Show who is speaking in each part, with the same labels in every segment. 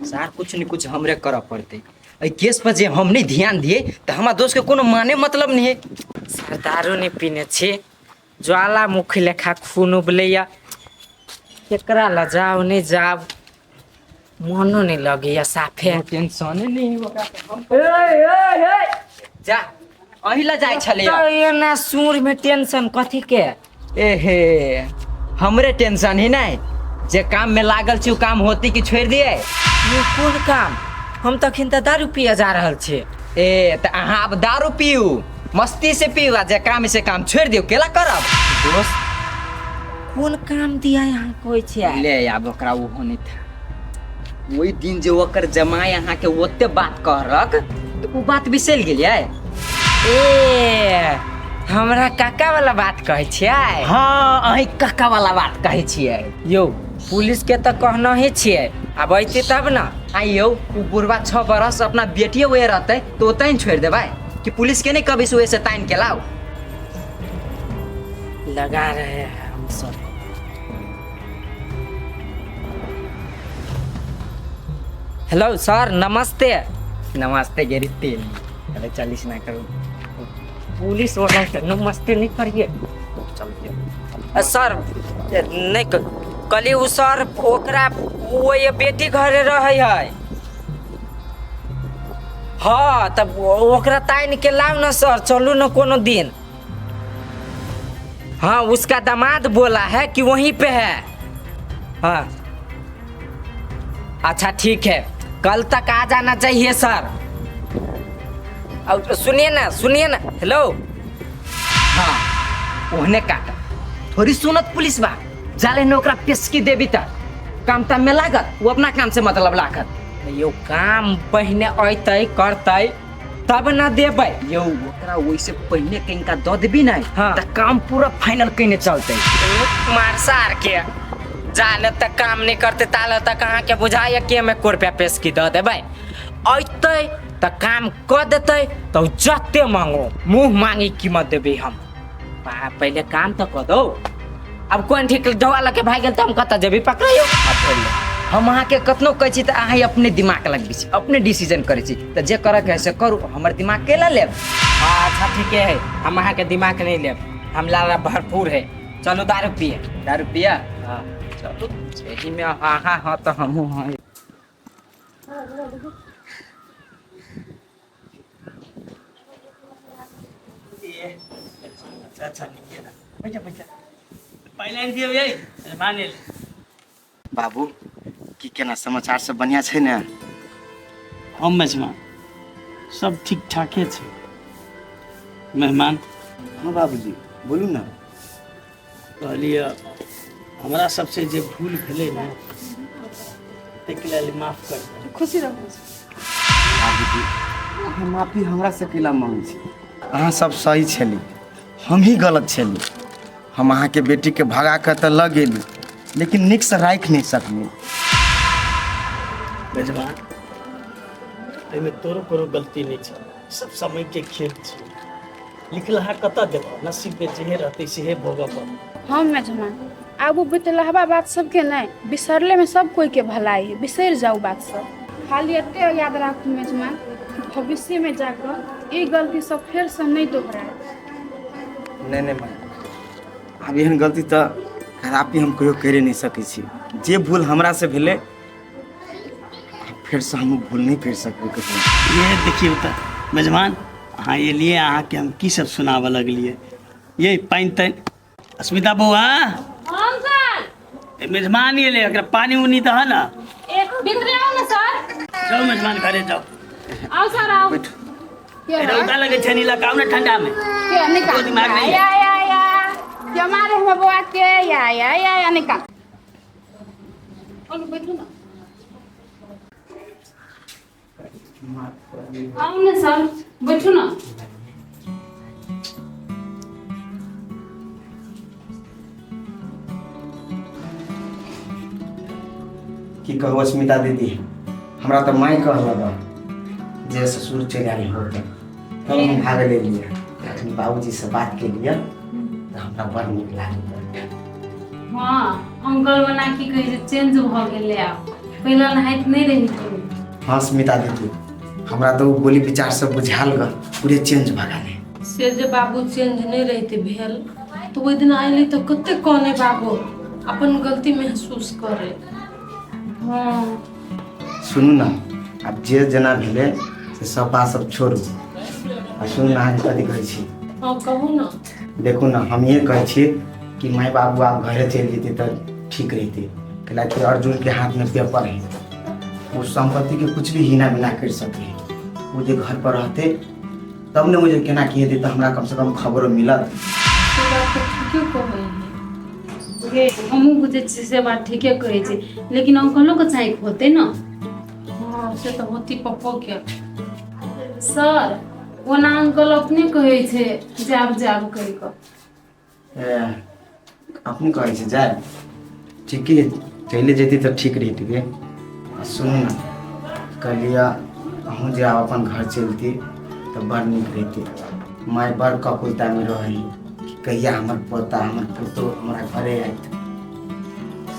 Speaker 1: सार कुछ न कुछ हमरे करऽ पड़तै। एहि केस पर जे हम नहि ध्यान दिए तऽ हमरा दोस्तके कोनो माने मतलब नहि है।
Speaker 2: सर दारू नहि पीने छी, ज्वालामुखी लेखा खून उबलैया। केकरा लऽ जाउ नहि जाउ, मनो नहि लगैया साफे।
Speaker 1: टेंशने नहीं है ओकरा से। जा अही ला जाइ छलै।
Speaker 2: तऽ एना सूर में टेंशन कथी के?
Speaker 1: एहे हमरे टेंशन ही नहीं, जे काम में लागल छी उ काम होती कि छोड़ दिए।
Speaker 2: ये कोन काम? हम तखन तऽ दारू पिए जा रहल छी।
Speaker 1: ए तऽ अहाँ आब दारू पीऊ, मस्ती से पीऊ, आ जे काम से काम छोड़ दियौ, केला करब?
Speaker 2: दोस्त कोन काम दिया यहाँ कहै छियै?
Speaker 1: ले आब ओकरा ओहो नहीं था। ओहि दिन जे ओकर जमाई अहाँके ओते बात कहलक तऽ ओ बात बिसरि गेलियै?
Speaker 2: ए हमरा काका वाला बात कहै छियै?
Speaker 1: हँ, अहीं काका वाला बात कहै छियै।
Speaker 2: यौ पुलिस के तऽ कहना ही छियै, आब अयतै तब ने।
Speaker 1: आइ यौ ओ बुढ़वा 6 बरस अपना बेटिए ओए रहतै तऽ ओतहि ने छोड़ि देबै कि पुलिस के नहि कभी से ओए से तानि के लाउ?
Speaker 2: लगा रहे हैं हम सब। हेलो सर नमस्ते।
Speaker 1: नमस्ते गेरी तेल अरे 40 ना करू।
Speaker 2: पुलिस वाला के नमस्ते नहीं करिए।
Speaker 1: चल
Speaker 2: सर नहीं कहली उ सर ओकरा वो ये बेटी घरे रहे है। हाँ तब ओकरा तानि के लाउ ना सर, चलू ना कोनो दिन। हाँ उसका दामाद बोला है कि वहीं पे है। हाँ अच्छा ठीक है, कल तक आ जाना चाहिए सर। और सुनिए ना, सुनिए ना, हेलो।
Speaker 1: हाँ ओहने काट थोड़ी सुनत पुलिस बा जाले ने ओकरा पेशकी देबी त काम ताम में लागत, वो अपना काम से मतलब लागत।
Speaker 2: यो काम पहिने अयतै करतै तब न देबै।
Speaker 1: यौ ओकरा ओइसे पहिने कनिका दऽ देबी ने।
Speaker 2: हाँ।
Speaker 1: तऽ काम पूरा फाइनल कने चलतै।
Speaker 2: मार सार के जाले तक काम नहीं करते ताले तक अहाँ के बुझाइए के में को रुपया पेशकी दऽ देबै। अयतै तऽ काम कऽ देतै तऽ जते मांगो मुँह मांगी कीमत देबै हम। पहिले काम तऽ कऽ दौ। अब कोन ठीक ढोआ लके भागि गेल तऽ हम कतऽ जेबै पकड़ियौ।
Speaker 1: हम अहाँके कतनो कहै छी तऽ अहाँ अपने दिमाग लगबै छी, अपने डिसीजन करै छी, तऽ जे करऽके है से करू, हमर दिमाग केला लेब?
Speaker 2: अच्छा ठीके है, हम अहाँके दिमाग नहीं लेब, हम लाला भरपूर है। चलू दारू पिए।
Speaker 1: दारू पिया?
Speaker 2: हाँ।
Speaker 1: चलू एहिमे हाँ हाँ हाँ तऽ हमहूँ हाँ।
Speaker 3: अच्छा अच्छा निके ना बैठा बैठा पहिले आनि दियौ यै मेहमान एलै।
Speaker 4: बाबू की केना समाचार सब बढ़िया छै ने?
Speaker 3: हम मेजमान सब ठीक ठाके छै। मेहमान।
Speaker 4: हाँ बाबूजी बोलू ना।
Speaker 3: कहलियै हमरा सबसे जे भूल भेलै ने ताहिके लेल माफ कर दिअ।
Speaker 5: खुशी रहू।
Speaker 4: बाबूजी अहाँ माफी हमरा से कैला मांगै छी? अहाँ सब सही छली, हम ही गलत छली। हम अहाँके बेटीके भगा कऽ तऽ लऽ गेली लेकिन नीकसँ राखि नहि सकली।
Speaker 3: मेजबान एहिमे तोरो कोनो गलती नहि छल, सब समयके खेल छै। लिखलहा कतऽ देबह, नसीबमे जेहे रहतै सेहे भोगऽ पड़तै।
Speaker 5: हम मेजबान आब ओ बितलहबा बात सबके नहि बिसरले में सब कोई के भलाई है, बिसरि जाउ बात सब। खाली एते याद राखू मेजबान कि भविष्य में जाकऽ ई गलती सब फेरसँ नहि दोहराए।
Speaker 4: नहि नहि माय, आब एहन गलती तऽ खराबी हम कहियो करि नहि सकै छी। जे भूल हमरासँ भेलै फेरसँ हम भूल नहि करि सकबै कहियो।
Speaker 3: ये देखियौ तऽ मेजबान अहाँ एलियै, अहाँके हम की सब सुनाबऽ लगलियै। ये पानि तानि अस्मिता बौआ।
Speaker 6: हाँ सर।
Speaker 3: ए, मेजबान एलै, एकरा पानि उनी दह ने।
Speaker 6: ए भीतरे आओ ना सर।
Speaker 3: जाउ मेजबान घरे जाउ।
Speaker 6: आओ सर आओ।
Speaker 5: के
Speaker 3: रौदा लगे छै नीला काउ ने ठंडा में।
Speaker 5: के निकाल
Speaker 3: तो दिमाग नहीं है।
Speaker 5: या या या के मारे हम बौआ के या या या या निकाल।
Speaker 6: और बैठू ना। आउ ने सर बैठू ना।
Speaker 4: की कहू अस्मिता दीदी, हमरा तऽ माय कहलक जे ससुर चलि आयल हो तऽ तब हम भागल एलियै। अखन बाबूजीसँ बात केलियै तऽ हमरा बड़ नीक लागल।
Speaker 6: हाँ अंकल बना की कहै छै चेंज भऽ गेलै आब। पहिले नहाइत नहि रही तू।
Speaker 4: हाँ स्मिता दीदी, हमरा तऽ ओ बोली विचार सब बुझायल ग, पूरे चेंज भऽ गेलै।
Speaker 7: से जे बाबू चेंज नहि रहिते भेल तऽ ओहि दिन अयलै तऽ कते कहने बाबू अपन गलती महसूस करे।
Speaker 6: हाँ
Speaker 4: सुनू ने, आब जे जेना भेलै से सब बात सब छोड़ू। आ सुनू ने, अहाँके कथी कहै छी?
Speaker 7: हाँ कहू ने।
Speaker 4: देखू ने, हम इहे कहै छी कि माय बाबू आब घरे चलि जेतै तऽ ठीक रहितै, कैलाकि अर्जुनके हाथमे पेपर है, ओ सम्पत्तिके कुछ भी हिना बिना करि सकै है। ओ जे घर पर रहतै तब ने मुझे केना की हेतै, तऽ हमरा कमसँ कम खबरो मिलत।
Speaker 7: से बात तऽ ठीके कहै है।
Speaker 6: गे हमहूँ बुझै छियै से बात ठीके कहै छै, लेकिन अंकलोके चाही होतै ने।
Speaker 7: हाँ से तऽ होती पप्पो के।
Speaker 6: सर ओना अंकल अपने कहै छै जायब जायब कहि कऽ।
Speaker 4: ए, अपने कहै छै जायब, ठीके चलि जेती तऽ ठीक रहितै गे। आ सुनू ने, कहलियै अहूँ जे आब अपन घर चलती तऽ बड़ नीक रहितै। माय बड़ ककुलतामे रहै कि कहिया हमर पोता हमर पुतोह हमरा घरे आयत।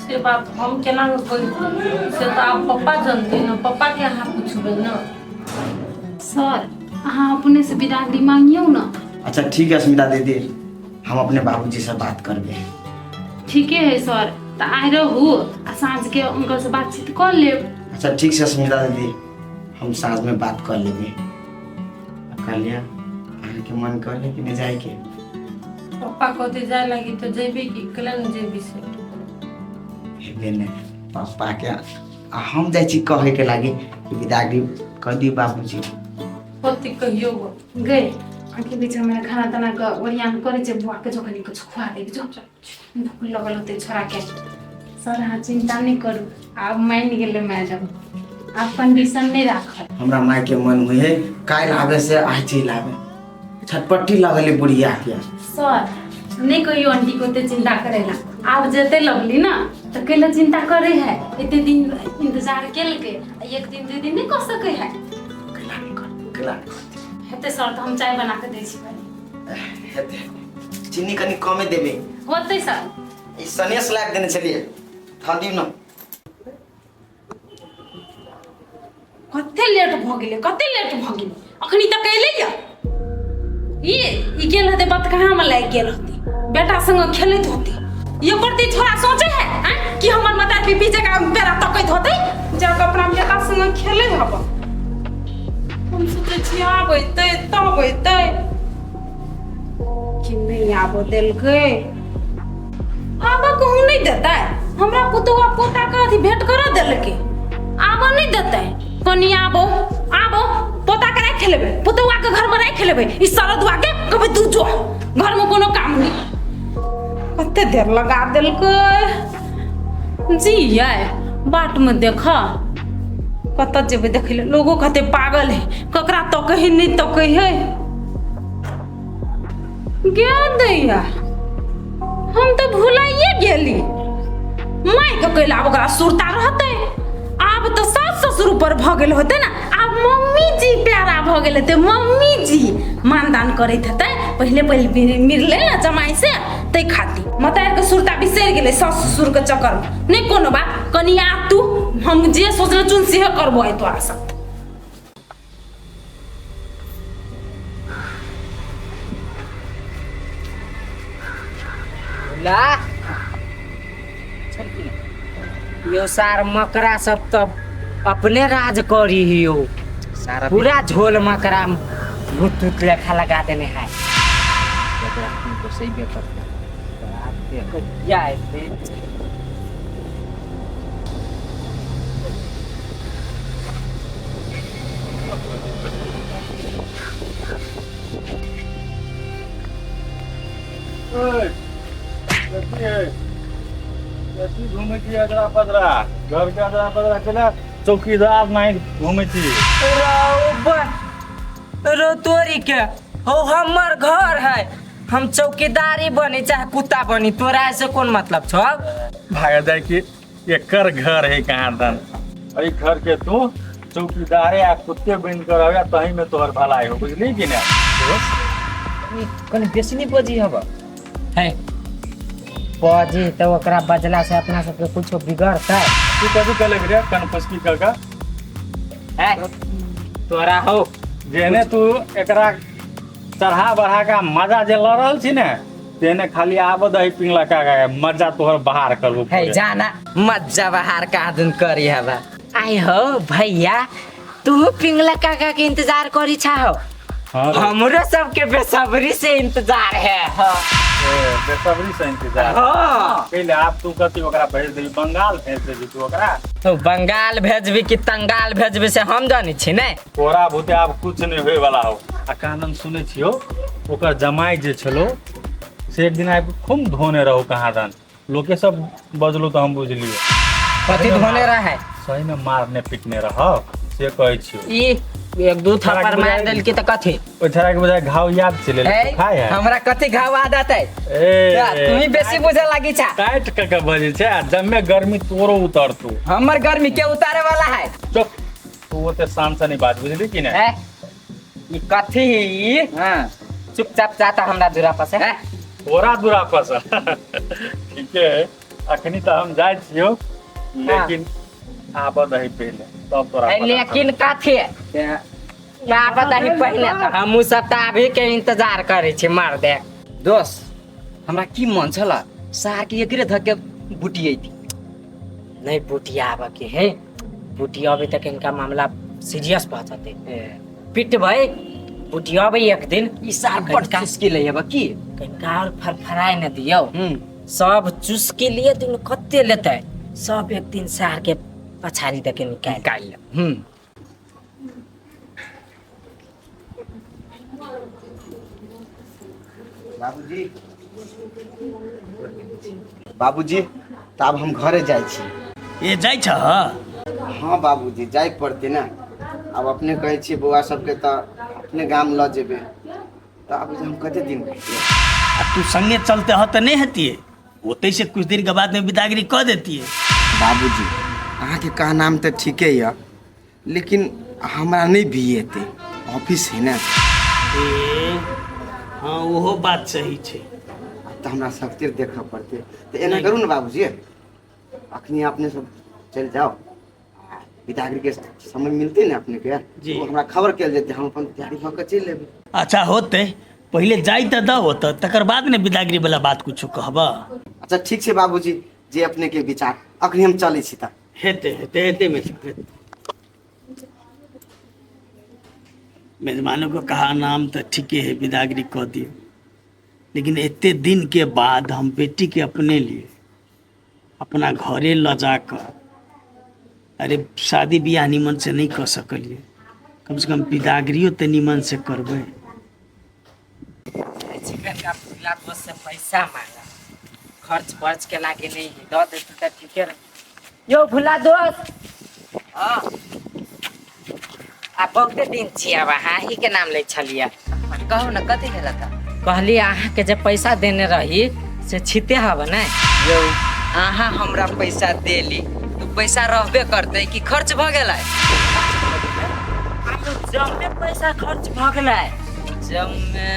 Speaker 7: से बात हम केना कऽ कहितहुँ, से तऽ आब पप्पा जनतै ने, पप्पाके अहाँ पुछबै ने।
Speaker 6: सर अहाँ अपने से विदागरी मांगियौ ने।
Speaker 4: अच्छा ठीक है स्मिता दीदी, हम अपने बाबूजी से बात करबे।
Speaker 6: ठीके है सर, तऽ आइ रहू आ साँझ के अंकल से बातचीत कऽ लेब।
Speaker 4: अच्छा ठीक छै स्मिता दीदी, हम साँझ में बात कर लेबे। कहलियै अहाँके मन कहले कि नहि जाइके?
Speaker 7: पप्पा कहते जाय लागी तऽ जेबी कि कैला ने जेबी से?
Speaker 4: हेबे नहि पप्पा के, आ हम जाइ छी कहै के लागी कि विदागरी कह दियौ बाबूजी।
Speaker 7: कथी कहियौ गो?
Speaker 6: गए आँखि बीच में खाना ताना के ओरियान करै छै, बुआ के जो कनी कुछ खुआ देब, जो भूख लगल होतै छोड़ा के। सर अहाँ चिंता नहि करू, आब मानि गेलै मैडम, आब कंडीशन नहि राखल।
Speaker 4: हमरा माय के मन हुए है काल्हि आबे से आइ चलि आबे, छटपट्टी लगल है बुढ़िया के।
Speaker 6: सर नहीं कहियो आंटी को ओते चिंता करे ला, आब जेते लगली ना तऽ कैला चिंता करे है, एते दिन इंतजार केलकै आ एक दिन दू दिन नहीं कऽ सकै है।
Speaker 4: कैला नहि कर, कैला नहि कर।
Speaker 6: हेतै सर तऽ हम चाय बना कऽ दै छी पहिले।
Speaker 4: हेतै, चीनी कनि कमे देबै।
Speaker 6: होतै सर।
Speaker 4: ई सनेस लाबि देने छलियै, धऽ दियौ ने।
Speaker 6: कते लेट भऽ गेलै, कते लेट भऽ गेलै, अखनी तक अयलै या ई ई गेल हेतै बतकहामे लागि गेल होतै, बेटा संग खेलैत होतै। ये प्रति छोरा सोचे है आँय कि हमर माता बीबी जकाँ पेड़ा तकैत होतै, जाकऽ अपना बेटा संग खेलै हब। हम सोचै छियै आब अयतै तब अयतै कि नहि आबऽ देलकै। आबऽ कहूँ नहि देतै, हमरा पुतौआ पोताके अथी भेंट करऽ देलकै, आबऽ नहि देतै। कनि आबो आबो पोताके राखि लेबै, पुतौआके घरमे राखि लेबै, ई सरदुआके कहबै तू जो, घरमे कोनो काम नहि। कते देर लगा देलकै जी, यै बाटमे देख कतऽ जेबै देखै लए, लोगो कहतै पागल है, ककरा तकै है नहि तकै है। गे दैया हम तऽ भुलाइए गेली, मायके कैला आब ओकरा सुरता रहतै। आब तऽ सास ससुर ऊपर भऽ गेल होतै ने, आब मम्मी जी प्यारा भऽ गेल हेतै, मम्मी जी मानदान करैत हेतै। पहिले पहिले मिललै ने जमाइ से, ताहि खातिर मतारिके सुरता बिसरि गेलै सास ससुरके चक्करमे। नहि कोनो बात, कनि आ तू, हम जे सोचने चुन सेहे करबो आइ तोरा साथ।
Speaker 2: ला यो सार मकरा सब तो अपने राज करी हियो,
Speaker 1: सारा
Speaker 2: पूरा झोल मकरा भूत तूत लेखा लगा देने है।
Speaker 1: सही करते
Speaker 2: क्या एते
Speaker 8: कथी घूमै छी अजरा पजरा घर के अजरा पजरा केला चौकीदार नहीं घूमै छी।
Speaker 2: रो तोरी के हो, हमर घर है, हम चौकीदारी बनी चाहे कुत्ता बनी, तोरा से कौन मतलब छौ?
Speaker 8: भाग जाय कि एकर घर है कहाँ दन, एहि घर के तू चौकीदारे आ कुत्ते बन कर रहबे तही में तोहर भलाई हो, बुझली कि ना?
Speaker 2: कनि बेसी नहीं बजी हब है, बजी तो ओकरा बजला से अपना सबके कुछो बिगड़तै।
Speaker 8: तू कथी कहले रे कनफुसकी कऽ कऽ?
Speaker 2: है तोरा हो
Speaker 8: जेहने तू एकरा चढ़ा बढ़ा के मजा जे लऽ रहल छी ने, तेहने खाली आबऽ दही पिंगला काका के, मजा तोहर बाहर करबो।
Speaker 1: है जाना मज्जा बाहर का दिन करी हवा।
Speaker 2: आई हो भैया, तू पिंगला काका के इंतजार करी छा हो?
Speaker 8: हाँ रे।
Speaker 2: हमरो सबके बेसब्री से इंतजार है। हाँ।
Speaker 8: ए, बेसब्री से इंतजार।
Speaker 2: हाँ।
Speaker 8: पहिले आब तू कथी ओकरा भेज देबी, बंगाल भेज देबी तू ओकरा?
Speaker 2: तो बंगाल भेजबी कि तंगाल भेजबी से हम जानी छी ने।
Speaker 8: तोरा भूते आब कुछ नहीं होय वाला हो। आ कानन सुनै छियो, ओकर जमाई जे छलो से एक दिन आबि कऽ खूब धोने रहो कहाँ दन, लोके सब बजलो तऽ हम बुझलियै।
Speaker 2: कथी धोने रहे?
Speaker 8: सही में मारने पीटने रहो से कहै छियो।
Speaker 2: ई एक दू थप्पड़ मार देलकी तऽ कथी?
Speaker 8: ओहि छोड़ा के बुझाय घाव याद चलि एलै,
Speaker 1: ए,
Speaker 8: खाय है।
Speaker 1: हमरा कथी घाव आदत है?
Speaker 8: ए,
Speaker 1: तुम्ही बेसी बुझे लागी छा।
Speaker 8: टाइट कऽ के बजै छै आ जम्मे गर्मी तोरो उतरतौ।
Speaker 1: हमर गर्मी के उतारे वाला है?
Speaker 8: चुप, तू ओते शान से नहीं बाज, बुझली कि नहीं?
Speaker 2: ए, ई कथी ई?
Speaker 1: हाँ।
Speaker 2: चुपचाप जाता हमरा दूरा पर से।
Speaker 1: ए,
Speaker 8: तोरा दूरा पर से ठीके है, अखनी तऽ हम जाइ छियौ, लेकिन आबऽ दही पहिले तब तोरा
Speaker 2: ए,
Speaker 8: पता
Speaker 2: लेकिन कथी आबऽ दही पहिले, तऽ हमहूँ सब तऽ अभी के इंतजार करै छी मार दे।
Speaker 1: दोस्त, हमरा की मन छल सार के एकरे धके बुटियैती।
Speaker 2: नहीं बुटियाबऽ के है, बुटियाबे तक इनका मामला सीरियस भऽ जेतै। पिट भाई बुटियाबे एक दिन।
Speaker 1: ई सार बड़ चुस्की लै हेबा की?
Speaker 2: कनिका और फरफराय न दियौ। सब चुस्की लिए दिन कते लेतै, सब एक दिन सार के पछाड़ी दऽ के निकालि
Speaker 1: निकालि लेब।
Speaker 4: बाबूजी, बाबूजी, तऽ आब हम घरे जाइ छी।
Speaker 3: ए, जाइ छह?
Speaker 4: हाँ बाबूजी, जाय पड़तै ने। आब अपने कहै छियै बौआ सबके तऽ अपने गाम लऽ जेबै, तऽ आब हम कते दिन रहियै?
Speaker 3: आ तू संगे चलते ह तऽ नहि हेतियै, ओतै से कुछ दिन के बाद में बिदागरी कऽ देतियै।
Speaker 4: बाबूजी, अहाँके कहनाम तऽ ठीके यऽ, लेकिन हमरा नहि भी एतै, ऑफिस है ने।
Speaker 3: ए हाँ, ओहो बात सही छै।
Speaker 4: तऽ हमरा सब चीज देखऽ पड़तै, तऽ एना करू ने बाबूजी, अखनी अपने सब चलि जाउ, बिदागरी के समय मिलतै ने अपने के
Speaker 3: जी।
Speaker 4: ओ हमरा खबर कयल जेतै, हम अपन तैयारी भऽ कऽ चलि एबै।
Speaker 3: अच्छा होतै, पहिले जाइ तऽ दऽ ओतऽ, तकर बाद ने बिदागरी वाला बात कुछो कहबऽ।
Speaker 4: अच्छा ठीक छै बाबूजी, जे अपने के विचार, अखनी हम चलै छी तऽ।
Speaker 3: हेतै हेतै हेतै मेजबान, हेतै। मेजबानों को कहा नाम तऽ ठीके है, बिदागरी कऽ दियौ, लेकिन एते दिन के बाद हम बेटी के अपने लिए अपना घरे लऽ जाकऽ अरे शादी बियाह निमन से नहीं कऽ सकलियै, कम से कम बिदागरियो तऽ निमन से करबै।
Speaker 2: चिकन का पिछला दोस्त से पैसा मांगा, खर्च बर्च के लागे नहीं है, दऽ देते तऽ ठीके रहे। यो भुला दोस्त, हाँ आ बहुते दिन छी अब अहाँ ही के नाम लै छलियै।
Speaker 1: कहू ने, कथी भेल तऽ?
Speaker 2: कहली अहाँके जे पैसा देने रही से छिते हब ने?
Speaker 1: यौ, अहाँ हमरा पैसा देली तऽ पैसा रहबे करतै कि खर्च भऽ गेलै?
Speaker 2: जमे पैसा खर्च भऽ गेलै।
Speaker 1: जमे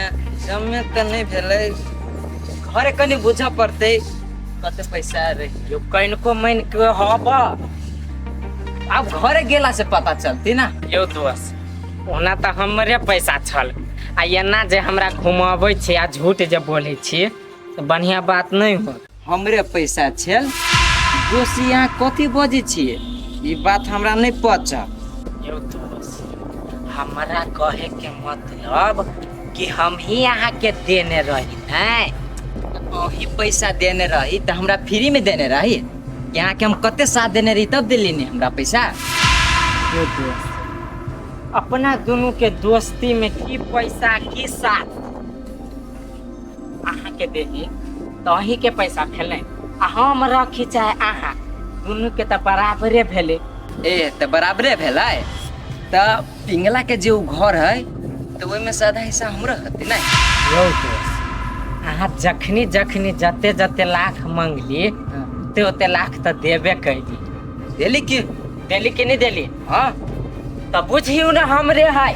Speaker 1: जमे तऽ नहि भेलै, घरे कनि बुझऽ पड़तै कते पैसा रहै।
Speaker 2: यो कनिको मानि के हब।
Speaker 1: आब घरे गेला से पता चलती ना।
Speaker 2: यौ दोस्त, ओना तऽ हमरे पैसा छल, आ एना जे हमरा घुमाबै छी आ झूठ जे बोलै छी तऽ बढ़िआँ बात नहि होत।
Speaker 1: हमरे पैसा छल दोस्त, यहाँ कथी बजै छियै? ई बात हमरा नहि पचल।
Speaker 2: यौ दोस्त, हमरा कहे के मतलब कि हम ही अहाँके देने रही नहि?
Speaker 1: अही पैसा देने रही तऽ हमरा फ्रीमे देने रही? यहाँके हम कते साथ देने रही तब देली ने हमरा पैसा।
Speaker 2: यौ दोस्त, अपना दुनू के दोस्ती में की पैसा की साथ, अहाँके देही तऽ अहीं के पैसा भेलै, आ हम रखी चाहे अहाँ, दुनू के तऽ बराबरे भेलै।
Speaker 1: ए तऽ बराबरे भेलै तऽ पिंगला के जे उ घर है तऽ ओहिमे से आधा हिस्सा हमरो हतै ने?
Speaker 2: यौ दोस्त, अहाँ जखनी जखनी जते जते लाख मंगली ओते ओते लाख तऽ देबे कैली।
Speaker 1: देली की?
Speaker 2: देली कि नहि देली?
Speaker 1: हाँ।
Speaker 2: तऽ बुझियौ ने हमरे है।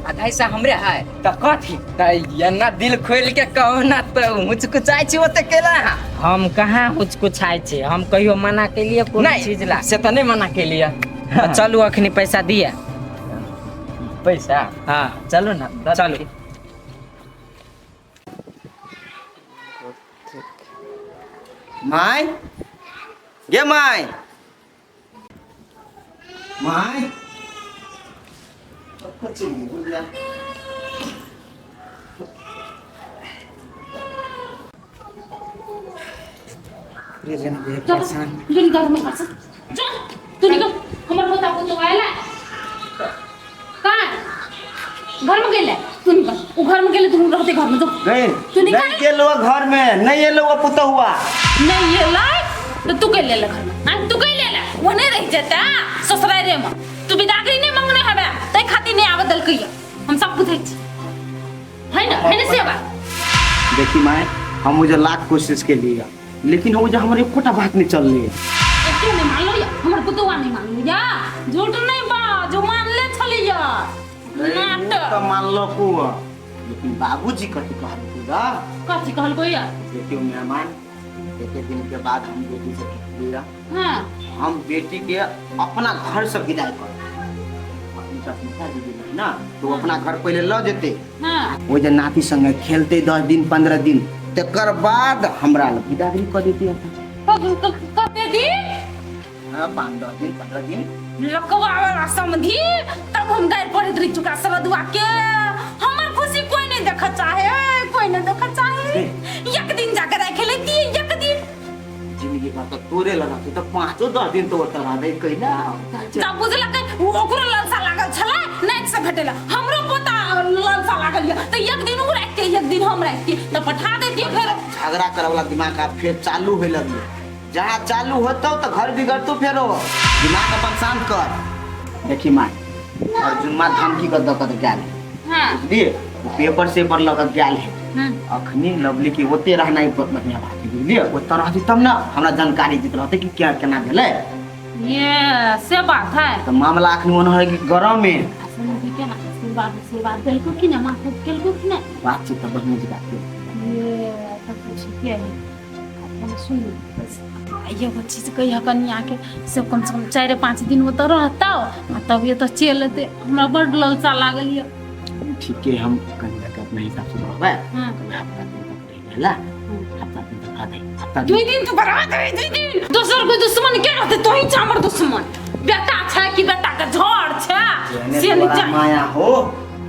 Speaker 1: आधा हिस्सा हमरे है त कथी त एना दिल खोल के कहू ना त हुचकुचाइ छी ओते केला अहाँ।
Speaker 2: हम कहाँ हुचकुचाइ छी, हम कहियो मना केलिए कोनो
Speaker 1: नहीं
Speaker 2: चीज ला?
Speaker 1: से त नहीं मना केलिए।
Speaker 2: तऽ चलू अखनी पैसा दिए।
Speaker 1: पैसा?
Speaker 2: हाँ।
Speaker 1: चलू ना।
Speaker 2: चलू।
Speaker 4: My गे my, my
Speaker 6: चल जो निकल हमर घर से, जो तू निकल। हमर पोता पुतोह आएला कहाँ घर में गेले? तू निकल, उ घर में गेले, तू रहते घर में जो।
Speaker 4: गए
Speaker 6: तू निकल।
Speaker 4: नहीं गेलो घर में, नहीं एलो पुतहुआ हुआ।
Speaker 6: नहीं एलै तो तू के लेले घर में? आ तू के लेले? वो नहीं रह जेता ससुरारे में। तू बिदागरी नहीं मंगने हबे तै खातिर नहीं आवे देलकै। हम सब बुझै छी, है ना? है ना सेवा?
Speaker 4: देखी माय, हम मुझे लाख कोशिश के लिए, लेकिन हम मुझे हमारे एकोटा बात नहीं चल रही है।
Speaker 6: क्यों नहीं मानलो या? हमर पुतहुआ नहीं मानलो या? झूठ नहीं बा जो मानले छलिया नाटक।
Speaker 4: तो मानलो को, लेकिन बाबूजी कथी कहलको रा?
Speaker 6: कथी कहलको या?
Speaker 4: देखियो मेहमान, एक दिन के बाद हम बेटी से लिया।
Speaker 6: हां।
Speaker 4: हम बेटी के अपना घर से विदाई कर अपनी सास दीदी ना तो अपना घर पहले ल जेते।
Speaker 6: हां।
Speaker 4: वो जे नाती संगे खेलते 10 दिन 15 दिन, तकर बाद हमरा ल विदागरी कर देती।
Speaker 6: कते दिन?
Speaker 4: हां, 5 10 दिन 15 दिन।
Speaker 6: लकवा वाला समझी तब हम गाय पड़े रही चुका सब दुआ के। हमर खुशी कोई नहीं देख चाहे, कोई नहीं देख चाहे। एक दिन जाकर राख लेती, एक दिन
Speaker 4: जिंदगी भर तो तोरे लगा तो 5 10 दिन तो ओतरा दे कइला।
Speaker 6: जब बुझलक ओकरो ललसा लागल छलै नाक से भेटेला, हमरो पोता ललसा लागल या तो एक दिन उ राखते एक दिन हम राखती तो पठा देती। फेर
Speaker 4: झगड़ा करे वाला दिमाग आ फेर चालू होए लगले। जहाँ चालू होतो तो घर बिगड़तो, फेरो दिमाग अपन शांत कर। देखी माय, अर्जुन माँ धमकी कर दक गेल।
Speaker 6: हां।
Speaker 4: बुझलिए पेपर सेपर लग गेल है।
Speaker 6: हां।
Speaker 4: अखनी लवली के ओते रहना ही बढ़िया बात है, बुझलिए? ओते रहती तब ना हमरा जानकारी जीत रहते कि क्या केना भेलै।
Speaker 6: ये से बात है।
Speaker 4: तो मामला अखनी ओन है कि गरम में।
Speaker 6: असल के ना आशीर्वाद आशीर्वाद देलको कि ना, माफ केलको कि ना?
Speaker 4: बातचीत तो बढ़िया जी बात है।
Speaker 6: ये तब तो ठीक है। हम सुन एगो चीज कहिया कनिया के से कम से कम 4-5 दिन ओतऽ रहता आ तब ये तो चल एतै। हमरा बड ललसा लागल ये।
Speaker 4: ठीक है, हम कनिया के अपना हिसाब से रहबै।
Speaker 6: हां।
Speaker 4: हफ्ता दिन तक रहि गेला, हफ्ता दिन तक रहतै। हफ्ता
Speaker 6: 2 दिन तो बढ़ा दे, 2 दिन। दोसर कोई दुश्मन के रहतै? तोही छ हमर दुश्मन। बेटा छै कि बेटा के झड़ छै से नहीं जान।
Speaker 4: माया हो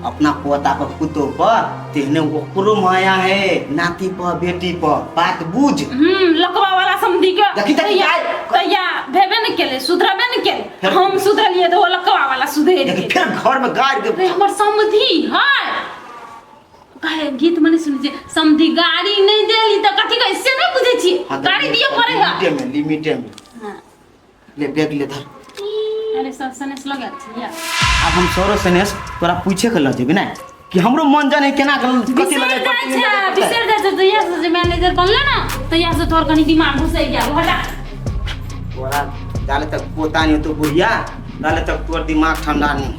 Speaker 4: अपना पोता पर पुतोह पर, तेहने ओकरो माया है नाती पर बेटी पर। बात बुझ।
Speaker 6: लकवा वाला समझी के
Speaker 4: देखी देखी
Speaker 6: तैया भेबे न केले, सुधरबे न केले। हम सुधरलिए तो लकवा वाला सुधर
Speaker 4: गेल। फिर घर में गाड़ के
Speaker 6: हमर समझी है काहे गीत मने सुनै छी समझी गाड़ी नहीं देली त कथि कहै से नहीं बुझै छी। गाड़ी दिए पड़े है
Speaker 4: लिमिटे में, लिमिटे में।
Speaker 6: हां
Speaker 4: ले बैग ले धर।
Speaker 6: अरे सब सनेस लगा छी।
Speaker 4: अब हम सौरो सनेस तोरा पूछे के ल जेबे ना कि हमरो मन जाने केना कथि लगे।
Speaker 6: बिसर जाइ छै। जहिया से मैनेजर बनले ना तहिया से तोहर कनी दिमाग घुसै गेल। हटा
Speaker 4: तोरा जाले तक पोता नहीं तो बुढ़िया, जाले तक तोर दिमाग ठंडा नहीं।